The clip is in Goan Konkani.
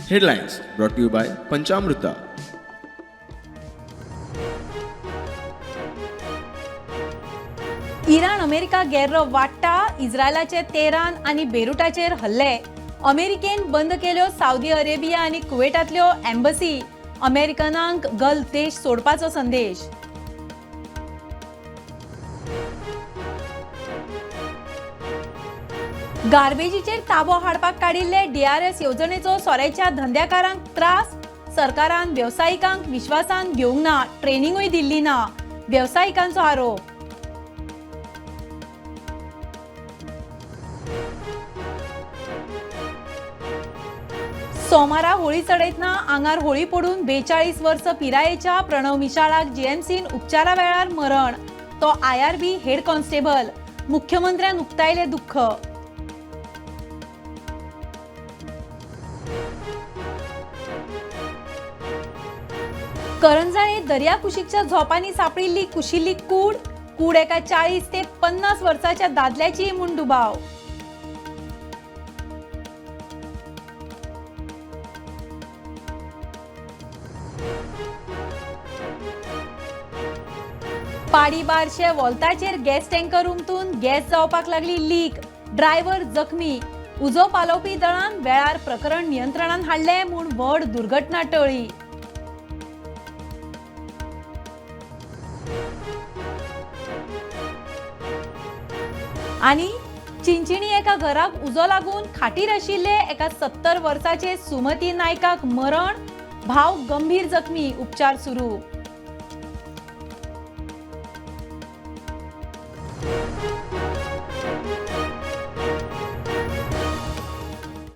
Headlines brought you by Panchamruta. Iran America गेर्र वाडटा. इस्रायलाचे तेहरान आनी बेरुटाचेर हल्ले. अमेरिकेन बंद केल्यो सावदी अरेबिया आनी कुवेटांतल्यो एम्बसी. अमेरिकनांक गल्फ देश सोडपाचो संदेश. गार्बेजीचेर ताबो हाडपाक काडिल्ले डीआरएस येवजणेचो सोऱ्याच्या धंद्याकारांक त्रास. सरकारान वेवसायिकांक विश्वासान घेवंक ना, ट्रेनिंगूय दिल्ली ना, वेवसायिकांचो आरोप. सोमारा होळी चडयतना आंगार होळी पडून 42 वर्स पिरायेच्या प्रणव मिशाळाक जीएमसीन उपचारा वेळार मरण. तो आयआरबी हेड कॉन्स्टेबल. मुख्यमंत्र्यान उक्तायले दुःख. करंजाळे दर्या कुशीकच्या झोपांनी सापडिल्ली कुशिल्ली कूड. कूड एका 40 ते 50 वर्साच्या दादल्याची म्हूण दुबाव. पाडी बारशे वोल्ताचेर गॅस टँकर उमथून गॅस जावपाक लागली लीक. ड्रायव्हर जखमी. उजो पालोवपी दळान वेळार प्रकरण नियंत्रणात हाडलें म्हूण व्हड दुर्घटना टळ्ळी. आनी चिंचिणी एका घराक उजो लागून खाटीर आशिल्ले एका 70 वर्साचे सुमती नायकाक मरण. भाव गंभीर जखमी, उपचार सुरू.